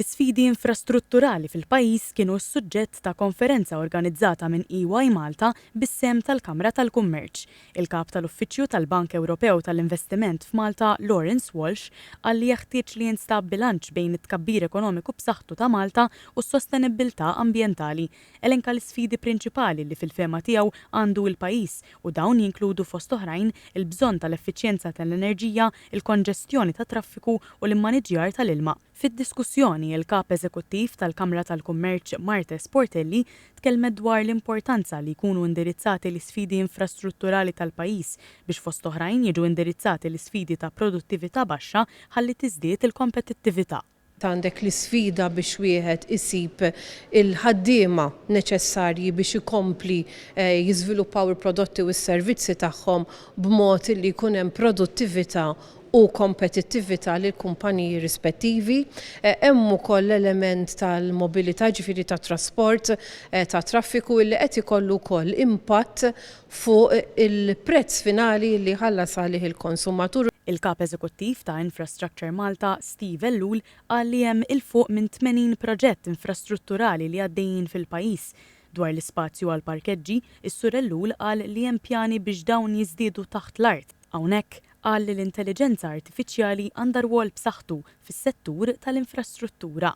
L-isfidi infrastrutturali fil-pajjiż kienu s-suġġett ta' konferenza organizzata minn EY Malta bis-sehem tal-Kamra tal-Kummerċ. Il-Kap tal-Uffiċċju tal-Bank Ewropew tal-Investiment f'Malta, Lawrence Walsh, qal li jeħtieġ li jinstab bilanċ bejn it-tkabbir ekonomiku b'saħħtu ta' Malta u s-sostenibbiltà ambjentali. Elenka l-isfidi prinċipali li fil-fehma tiegħu għandu il-pajjiż u dawn jinkludu fost oħrajn il-bżonn tal-effiċjenza tal-enerġija, il-konġestjoni tat-traffiku u l-immaniġġjar tal-ilma. Fid-diskussjoni, il-Kap Eżekuttiv tal-Kamra tal-Kummerċ Marthese Portelli tkellmet dwar l-importanza li jkunu indirizzati l-isfidi infrastrutturali tal-pajjiż biex fost oħrajn jiġu indirizzati l-isfidi ta' produttività baxxa ħalli tiżdied il-kompetittività. Għandek l-isfida biex wieħed isib il-ħaddiema neċessarji biex ikompli jiżviluppaw il-prodotti u s-servizzi tagħhom b'mod li jkun hemm produttività u kompetittività lill-kumpaniji rispettivi. Hemm ukoll l-element tal-mobilità, ġifieri tat-trasport, tat-traffiku illi qed ikollu wkoll impatt fuq il-prezz finali li jħallas għalih il-konsumatur. Il-Kap Eżekuttiv ta' Infrastructure Malta, Steve Ellul, qal li hemm 'il fuq minn 80 proġett infrastrutturali li għaddejjin fil-pajjiż. Dwar l-ispazju għall-parkeġġi, is-Sur Ellul qal li hemm pjani biex dawn jiżdiedu taħt l-art. Hawnhekk, qal li l-intelliġenza artifiċjali għandha rwol b'saħħtu fis-settur tal-infrastruttura.